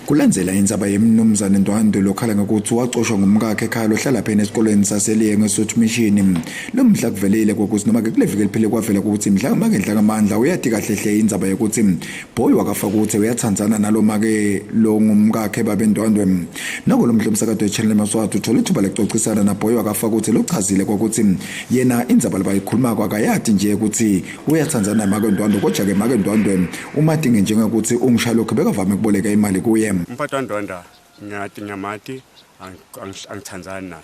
Kulandzela indzaba yemnumzane Ndwandwe lokhala ngekutsi wacoshwa ngumkakhe ekhaya lohlala phena esikolweni saseLiyenge eSuthu Mission. Lo mhla kuvelile kwekutsi noma ke kuleviki eliphele kwavela ukuthi mhla make Ndlangamandla uyati kahle hle indzaba yekutsi Boy wakaFakutse uyatsandzana nalo make lo ngumkakhe babe Ndwandwe. Noko lo mhla umsakato weChannel Maswati uthole ithuba lekucocisana naBoy wakaFakutse lochazile kwekutsi yena indzaba labayikhulumako akayati nje ukuthi uyatsandzana namake Ndwandwe kodwa-ke make Ndwandwe umatinge njengekuthi ungishalokhu bekavame kuboleka imali kuye. Umphathi waNdwandwa ngiyati ngiyamati angithandzani naye.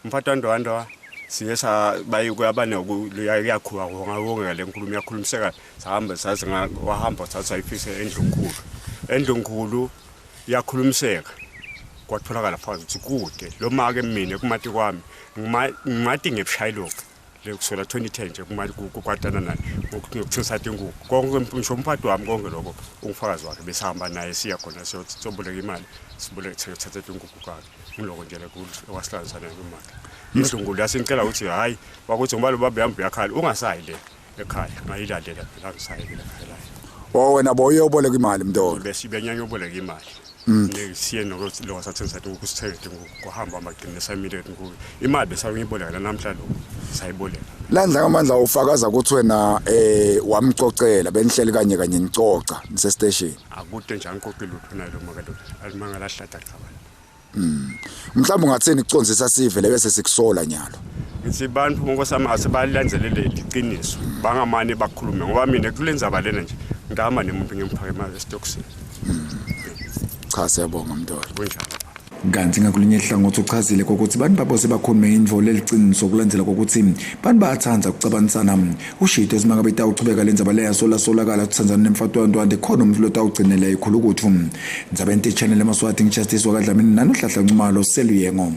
Umphathi waNdwandwa siye sabaye kuyaba nokuyakhuwa wonga le nkulumo iyakhulumiseka sahamba saze wahamba saze sayifisa endlunkulu. Endlunkulu iyakhulumiseka kwatholakala fakazi ukuthi kude lo make mina kumati kwami ngimati ngebushayilokhu le kusukela 2010 nje kumali kukwatana naye ngokuthengisa tinkukhu konke ngisho umphathi wami konke lokho ungufakazi wakhe besihamba naye siya khona siyoboleka imali siboleke thathe tinkukhu kwakhe ngiloko nje okwasihlanganisa naye kumali indlunkulu yasengicela ukuthi hhayi wakuthi ngoba lo baba yami uyakhala ungasayi le ekhaya ngayilalela phela angisayi le ekhaya layo Oh wena boyoboleka imali mntolo. Bese benyanya uboleka imali. Siye nokuthi lo sathengisa tinkukhu sithenge tinkukhu kuhamba amagcine samile tinkukhu imali besakuyiboleka namhla lo sayiboleka. Landla ngamandla ufakaza ukuthi wena eh wamcocela benihleli kanye kanye nicoca nise station. Akude nje angiqoqi lutho nalo makalo alimanga lahlata cha bani. Mhlawumbe ungathini kucondzisa sive lebese sikusola nyalo. Ngithi bantu nkosi asebalandzelele liqiniso bangamane bakhulume ngoba mina kule ndzaba lena nje ngihamba nemuntu ngimfake imali esitokisini. Cha siyabonga Mntolo. Kunjalo. Kanti ngakulunye hlangothi uchazile kokuthi bantu babo sebakhulume intfo leliciniso kulandzela kokuthi bantu bayatsandza kucabanisana. Ushito esimanga betawuchubeka lendzaba leyasola solakala kutsandzana nemfati waNtwande khona umuntu lotawugcinela ikhulukutfu. Ndzabeni Channel eMaswati ngiJustice wakaDlamini nanohlahla Nxumalo Seluyengo.